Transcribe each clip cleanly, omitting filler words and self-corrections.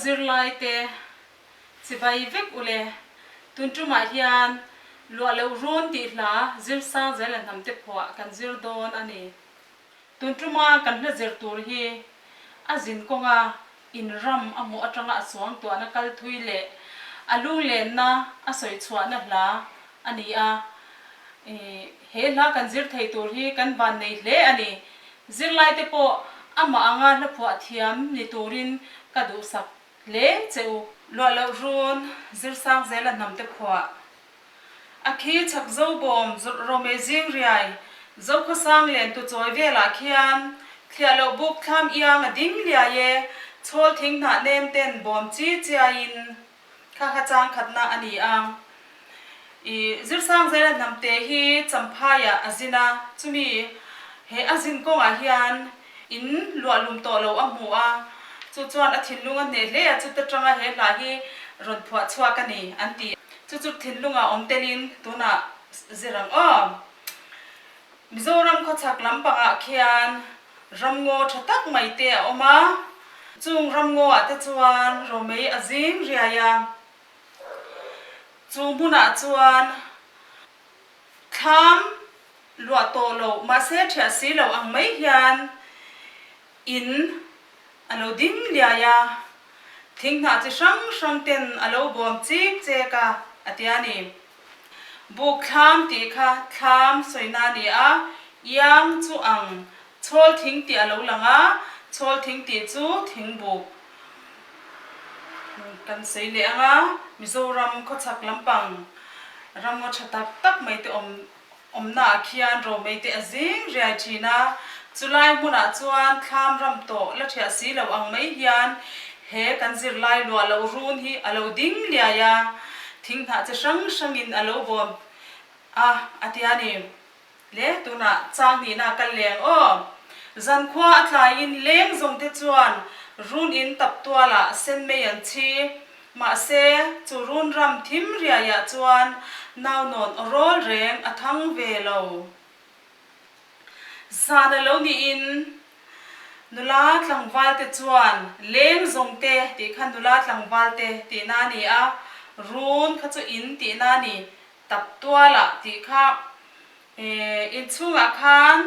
zirlaite chibai vek ule. Tun tumah hian luah loh run tih hla zir sang zel a hnamte phuah kan zir dawn a ni. Tun tuma kan hla zir tur hi a zin kawnga in ram a hmuh atanga a suangtuahna kal thui leh a lunglenna a sawi chhuahna hla a ni a. He hla kan zir thei tur hi kan vannei hle a ni. Zirlaite pawh amah anga hla phuah thiam ni turin ka duhsak hle che u. Luah loh run zirsang zela hnamte phuah a khi chhak zo bawm Romei zing riai Zokhawsang len tu chawi velah khian thliah loh buk thlam iang a ding liai e chhawl thing hnah nem ten bawm chi chiaiin Kha kha chang khatna a ni a. I Zirsangzela hnamte hi Champhaiah a zin a, chumi he a zin kawngah hian in luahlum tawh lo a hmu a, chu chuan a thinlung a hneh hle a, chuta tanga he hla hi rawn phuah chhuak a ni an ti. Chu chu thinlungah awm telin tunah zir ang aw. Mizoram khawchhak lampangah khian ramngaw tha tak mai te a awm a, chung ramngaw ah te chuan Romei a zing riai a, chu hmunah chuan thlam luah tawh loh mahse thiah si loh ang mai hian in a lo ding liai a, thinghnah chi hrang hrang ten a lo bawm chik chek a, a ti a ni. Buk thlam tih kha thlam sawina a ni a, iang chu ang chhawl thing tih a lo lang a, chhawl thing tih chu thingbuk kan sawi leh ang a, Mizoram khawchhak lampang ramngaw tha tak tak mai te awm awmna ah khian romei te a zing riai thin a, chulai hmunah chuan thlam ram tawh la thiah si lo ang mai hian he kan zirlai luah loh run hi a lo ding liai a, thing hnah chi hrang hrangin a lo bawm a a ti a ni. Le tunah chang hnihna a kal leng aw. Zankhua a tlaiin leng zawng te chuan run in tap tualah sen mei an chhi. Mahse, chu run ram thim riaiah chuan naunawn aw rawl reng a thang ve lo. Zan a lo niin nula tlangval te chuan leng zawng te tih kha nula tlangval te tihna a ni a, run kha chu in tihna a ni, tap tualah tih kha inchhungah khan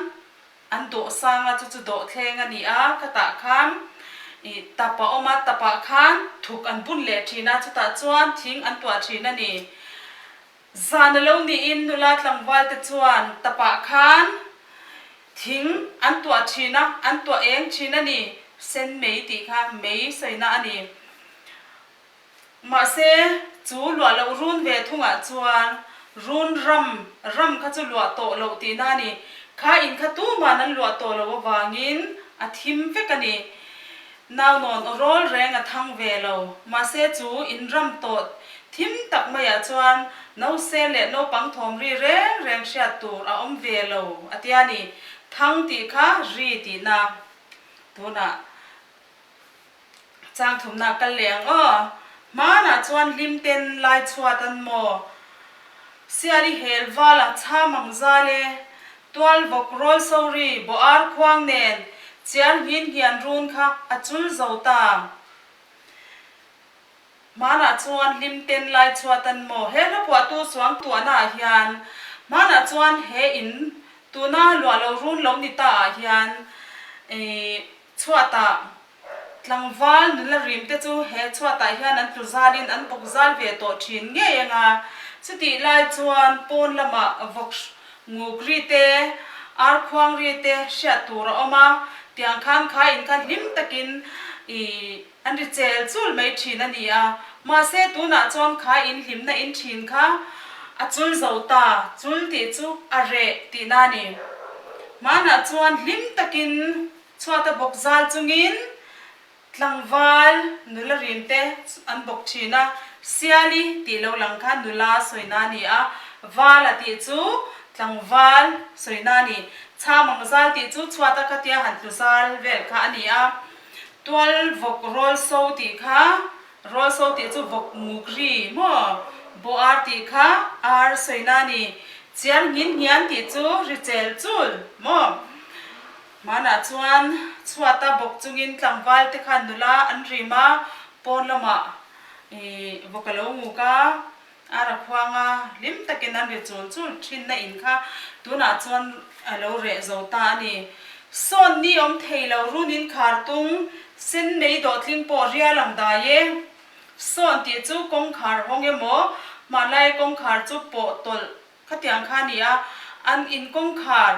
An dawh sang a, chu chu dawh thleng a ni a, khatah khan ih tap a awm a, tapah khan thuk an bun leh thin a, chutah chuan thing an tuah thin a ni. Zan a lo niin nula tlangval te chuan tapah khan thing an tuah thin a, an tuah eng thin a ni, sen mei tih kha mei sawina a ni. Mahse, chu luah loh run ve thungah chuan run ram, ram kha chu luah tawh loh tihna a ni. Kha in kha tuman an luah tawh loh avangin a thim vek a ni. Naunawn aw rawl reng a thang ve lo. Mahse, chu in ram tawh thim tak maiah chuan nause leh naupang thawm ri reng reng hriat tur a awm ve lo a tia ni. Thang tih kha ri tihna tunah. Chang thumna kal leh ang aw. Hmanah chuan hlim ten lai chhuat an maw? Siali hel vala chham ang zal e. Tual vawk rawl sori bawh ar khuang nen chiar nghin hian run kha a chul zo ta. Hmanah chuan hlim ten lai chhuat an maw? He hla phuahtu suang tuahna ah hian hmanah chuan he in tuna luah lo run lo ni ta ah hian ih chhuatah Tlangval nula rim te chu he chhuatah hian an tlu zalin an bawk zal ve tawh thin ngei ang a, chutih lai chuan pawn lamah vawk nguk ri te, ar khuang ri te hriat tur a awm a, tiang khan kha in kha hlim takin ih an ri chel chul mai thin a ni a, mahse tunah chuan kha in hlimna in thin kha a chul zo ta, chul tih chu a reh tihna a ni. Hmanah chuan hlim takin Chhuata bawk zal chungin tlangval nula rim te an bawk thin a, Siali tih lo lang kha nula sawina a ni a, Vala tih chu tlangval sawina a ni. Chham ang zal tih chu chhuata khatia han tlu zal vel kha a ni a, Tual vawk rawl so tih kha rawl so tih chu vawk muk ri maw, Bawh ar tih kha ar sawina a ni, Chiar nghin nghian tih chu ri chel chul maw. Hmanah chuan chhuata bawk chungin tlangval te khan nula an rim a, Pawn lamah ih vawk a lo nguk a, ar a khuang a, hlim takin an ri chul chul thin na in kha tunah chuan a lo reh zo ta a ni. Sawn ni awm thei lo run in khar tung sen mei dawhtling pawh rial ang dai e. Sawn tih chu kawngkhar hawng emaw hmanlai kawngkhar chu pawh tawlh Khatiang kha a ni a, an in kawngkhar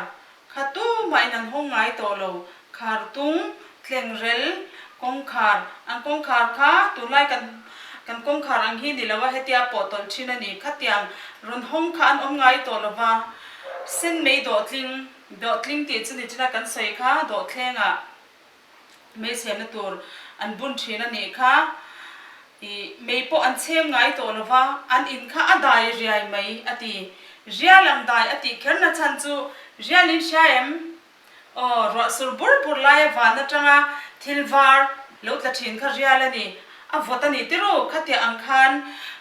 kha tumah in an hawng ngai tawh lo. Khar tung, tlengrel, kawngkhar, an kawngkhar kha tunlai kan kan kawngkhar ang hi ni lo a, hetia pawh tawlh thin a ni. Khatiang rawn hawng kha an awm ngai tawh lo va, sen mei dawhtling, dawhtling tih chu ni china kan sawi kha dawhthlengah. Hmeichhemna tur an bun thin a nih kha. Ih, mei pawh an chhem ngai tawh lo va, an in kha a dai riai mai a ti. Rial ang dai a tih kher na chhan chu rial in hria em? Aw, ruah sur bur bur laia van atanga thil var lo tla thin kha rial a ni. A vawt a ni tiru, khatiah ang khan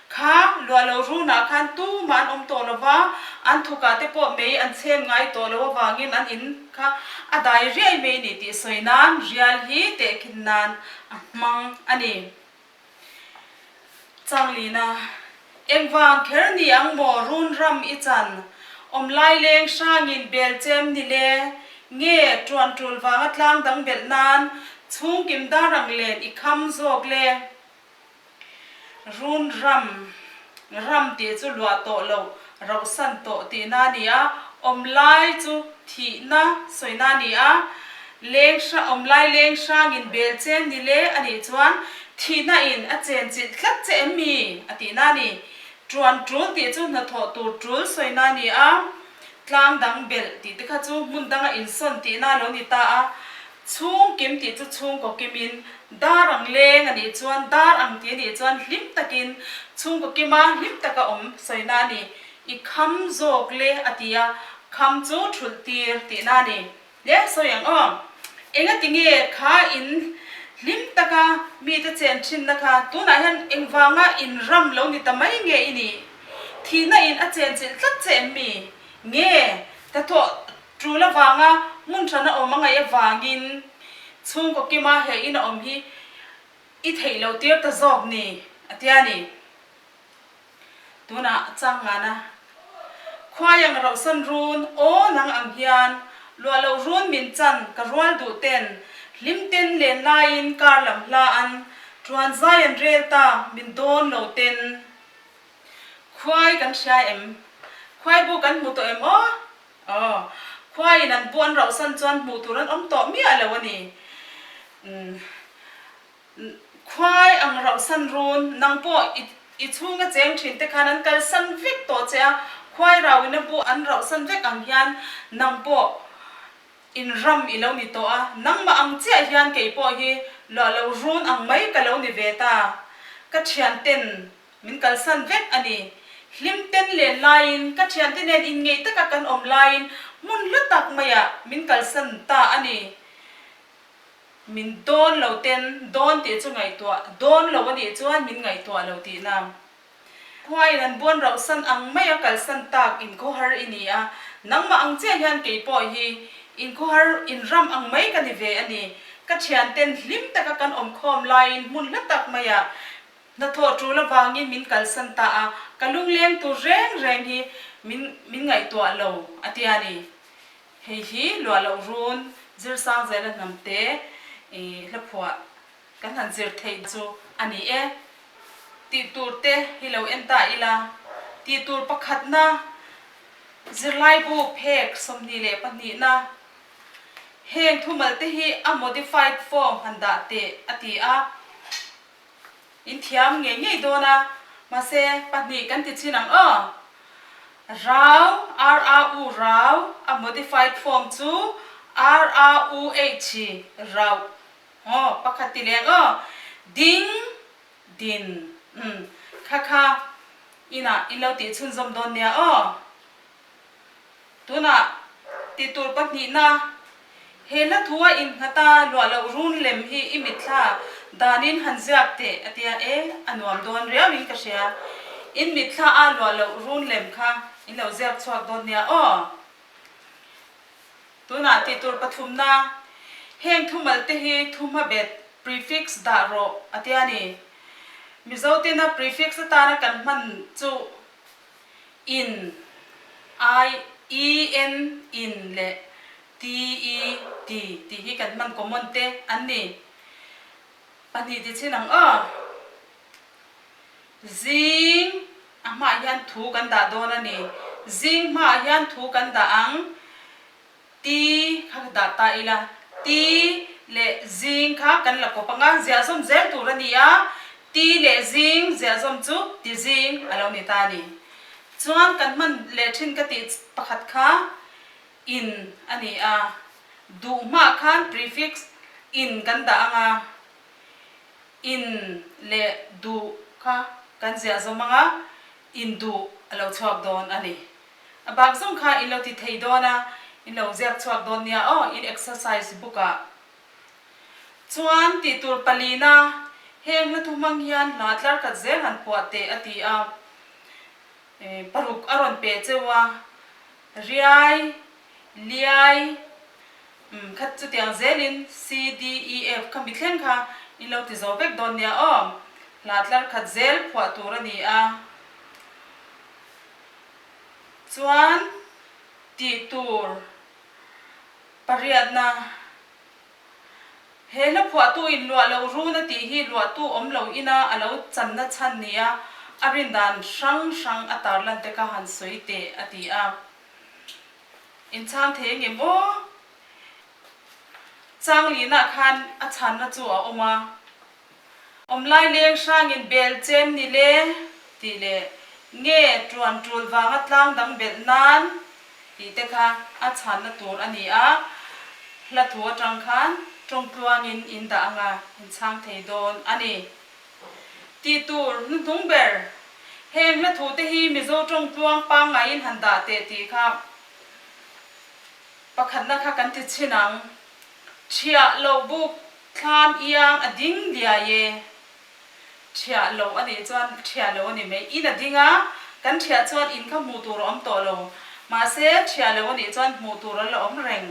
kha luah lo runah khan tumah an awm tawh lo va, an thukah te pawh mei an chhem ngai tawh lo avangin an in kha a dai riai mai ni tih sawi nan rial hi tehkhin nan a hmang a ni. Changlina, Engvang kher ni ang maw run ram i chan, awm lai leng hrangin bel chem ni le, nge tuan tul vanga tlang dang belh nan chhungkim dar ang len i kham zawk le. Run ram, ram tih chu luah tawh lo, rauhsan tawh tihna a ni a, awm lai chu thihna sawina a ni a, leng hra, awm lai leng hrangin bel chen ni le a nih chuan thihna in a chen chilh tlat che em mi? a tihna a ni. Tuan tul tih chu hnathawh tur tul sawina a ni a, tlang dang belh tih te kha chu hmun danga insawn tihna a lo ni ta a, Chhung kim tih chu chhungkaw kimin dar ang leng a nih chuan dar ang tih a nih chuan hlim takin chhungkaw kima hlim taka awm sawina a ni. I kham zawk le a ti a, kham chu thulh tir tihna a ni. Le sawi ang aw. Engati nge kha in hlim taka mite chen thinna kha tunah hian engvanga in ram lo ni ta mai nge i nih? Thihna in a chenchilh tlat che em mi? Nge ta thawh Tul avanga hmun hrana awm a ngaih avangin chhungkaw kima he in a awm hi i theih loh tir ta zawk ni a tia ni. Tunah changngana khuai ang rauhsan run aw nang ang hian luah loh run min chan ka rual duh ten hlim ten len laiin kar lam hla an tuan zai an rel ta min dawn lo ten. Khuai kan hria em? Khuai bu kan hmu tawh em aw? Aw, khuaiin an bu an rauhsan chuan hmuh tur an awm tawh miah lo a ni. Umm, khuai ang rauhsan run, nang pawh i i chhunga cheng thin te khan an kalsan vek tawh che a, khuai rauin a bu an rauhsan vek ang hian nang pawh in ram i lo ni tawh a, nangmah ang chiah hian kei pawh hi luah lo run ang mai ka lo ni ve ta. Ka thianten Min kalsan vek a ni. Hlim ten len laiin, ka thiante nen inngeih taka kan awm laiin hmun hla tak maiah min kalsan ta a ni. Min dawn lo ten, dawn tih chu ngaihtuah, dawn lo a nih chuan min ngaihtuah lo tihna. Khuaiin an buan rauhsan ang maia kalsan tak inkhawhar i ni a, nangmah ang chiah hian kei pawh hi inkhawhar inram ang mai ka ni ve a ni. Ka thianten hlim taka kan awmkhawm laiin hmun hla tak maiah Hnathawh tul avangin min kalsan ta a, ka lungleng tur reng reng hi min min ngaihtuah lo a ti a ni. Hei hi luah loh run Zirsang Zela hnamte i hlaphuah kan han zir theih chu a ni e. Tih tur te hi lo en ta ila, tih tur pakhatna zirlaibu phek 22na heng thumal te hi a modified form han dah teh a ti a. In thiam ngei ngei dawn a, mahse pahnih kan ti chin ang aw. Rau, R-A-U, rau, a modified form chu R-A-U-H, rauh, aw, pakhat ti leng aw. Ding, din, umm, kha kha inah in lo tih chhunzawm dawn nia aw. Tunah titur pahnihna, he hla thua innghat a luah loh run lem hi i mitthla danin han ziak teh a tia e, a nuam dawn riauin ka hria. In mitthla a luah loh run lem kha in lo ziak chhuak dawn nia aw. Tunah titur pathumna, heng thumal te hi thuhmabet, prefix, dah rawh a tia ni. Mizo tena prefix atana kan hman chu in, I, E, N, in leh T, E, T tih hi kan hman common te an ni. Pahnih ti chin ang aw. Zing a hmaah hian thu kan dah dawn a ni. Zing hmaah hian thu kan dah ang. Ti kha ka dah ta ila. Ti leh zing kha kan la kawp ang a, ziahzawm zel tur a ni a. Ti leh zing ziahzawm chu ti zing a lo ni ta a ni. Chuan kan hman leh thin ka tih pakhat kha in a ni a. Duh hmaah khan prefix in kan dah ang a. In leh duh kha kan ziah zawm ang a, in duh a lo chhuak dawn a ni. A bak zawng kha in lo ti thei dawn a, in lo ziak chhuak dawn nia aw, in exercise book ah. Chuan tih tur palina, heng hla thu hmang hian hla tlar khat zel han phuah teh a ti a, paruk a rawn pe cheu a, riai, liai, Umm kha chutiang zelin C, D, E, F kha mi thleng kha in lo ti zo vek dawn nia aw. Hla tlar khat zel phuah tur a ni a. Chuan tih tur pariatna he hla phuahtu in luah loh run a tih hi luahtu awm lo ina a lo channa chhan nia a rin dan hrang hrang a tarlan te kha han sawi teh a ti a. Inchhang thei engem aw? Changlinah khan a chhanna chu a awm a. Awmlai leng hrangin bel chem ni le tih leh nge tuan tul vanga tlang dang belh nan tih te kha a chhanna tur a ni a. Hla thu atang khan tawngtluangin in dah anga inchhang thei dawn a ni. Tih tur hnuhnung ber. Heng hla thu te hi Mizo tawng tluang pangngaiin han dah teh tih kha pakhatna kha kan ti chhin ang. Thiah loh buk thlam iang a ding diai e. Thiah loh a nih chuan thiah loh a ni mai. In a ding a, kan thiah chuan in kha hmuh tur a awm tawh lo. Mahse thiah loh a nih chuan hmuh tur a la awm reng.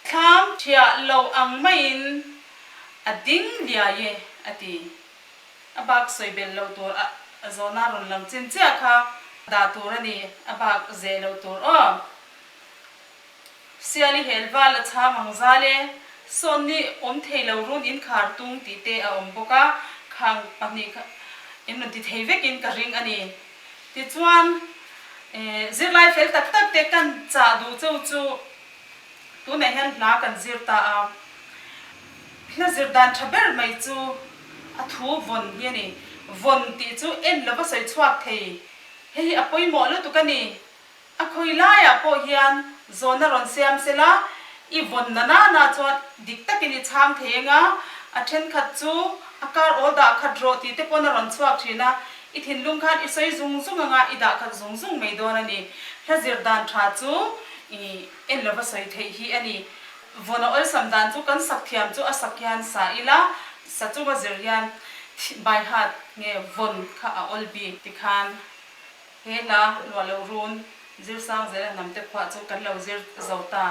Thlam thiah loh ang maiin A ding liai e, a ti. A bak sawi belh loh tur a zawhna rawn lang chin chiah kha dah tur a ni, a bak zeh loh tur aw. Siali hel val a chhang ang zal e, sawn ni awm thei lo run in khar tung tih te a awm bawk a, khang pahnih kha in rawn ti thei vekin ka ring a ni. Tichuan, zirlai fel tak tak te kan chah duh cheu chu Tunah hian hla kan zir ta a, hla zir dan tha ber mai chu a thu vawn hi a ni. Vawn tih chu en lova sawi chhuak thei, hei hi a pawimawh lutuk a ni. A khawi laiah pawh hian zawhna rawn siam se la, i vawn na nana chuan dik takin i chhang thei eng a, a thenkhat chu a kar awl dah khat rawh tih te pawn a rawn chhuak thin a, i thinlung khan i sawi zung zung anga i dah khat zung zung mai dawn a ni. Hla zir dan tha chu i. En lova sawi theih hi a ni. Vawn a awlsam dan chu kan sak thiam chu a sak hian sa ila, sa chunga zir hian by heart nge vawn kha a awl bik tikhan he hla luah loh run zir sang zel a hnamte phuah chu kan lo zir zo ta.